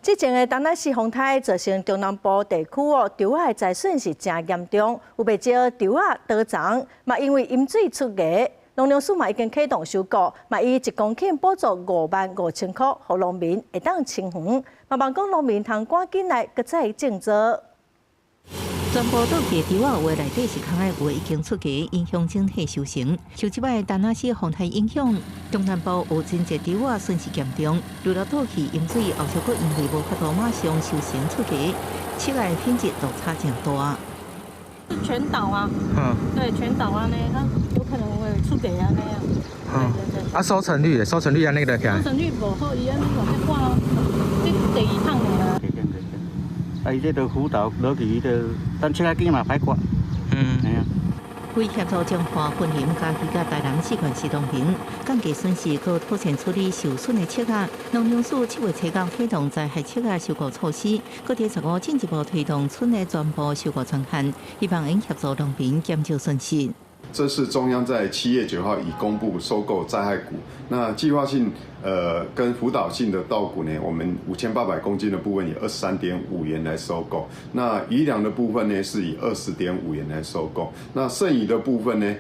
之前的田納西風颱造成中南部地區哦，稻仔的災損是誠嚴重，有袂少稻仔倒叢，嘛因為淹水出芽。農糧署嘛已經啟動收購，嘛以1公頃補助55,000箍，予農民會當清園，嘛望講農民通趕緊來閣再種作。全部倒去稻仔有的內底是空的，有的已經出芽，影響整體收成。受這擺田納西風颱影響，中南部有真濟稻仔損失嚴重，除了倒去淹水，後續閣因為無法度馬上收成出芽，粟仔的品質落差誠大。全倒啊，對，全倒啊，呢，它有可能會出芽啊那樣。對對對。啊，收成率，收成率按呢個收成率無好，伊按呢個看，這第二趟的啦。啊，伊這都輔導落去，伊就等粟仔梗嘛歹割。係啊。為協助彰化、雲林、嘉義佮台南四縣市農民降低損失，閣妥善處理受損的粟仔，農糧署7月初九啟動災害粟仔收購措施，閣佇15進一步推動春的全部收購專案，希望能協助農民減少損失。這是中央在7月9號已公布收購災害穀，那計劃性跟輔導性的稻穀呢，我們5800公斤的部分以23.5元來收購，那餘糧的部分呢是以20.5元來收購，那剩餘的部分呢，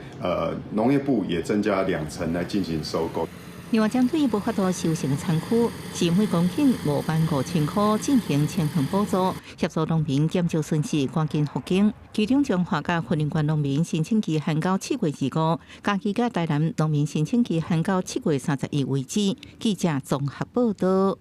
農業部也增加2成來進行收購。另外，針對無法度收成的田區，是每公頃55,000箍進行清園補助，協助農民減少損失，趕緊復耕。其中，彰化佮雲林縣農民申請期限到7月25，嘉義佮台南農民申請期限到7月31為止。記者綜合報道。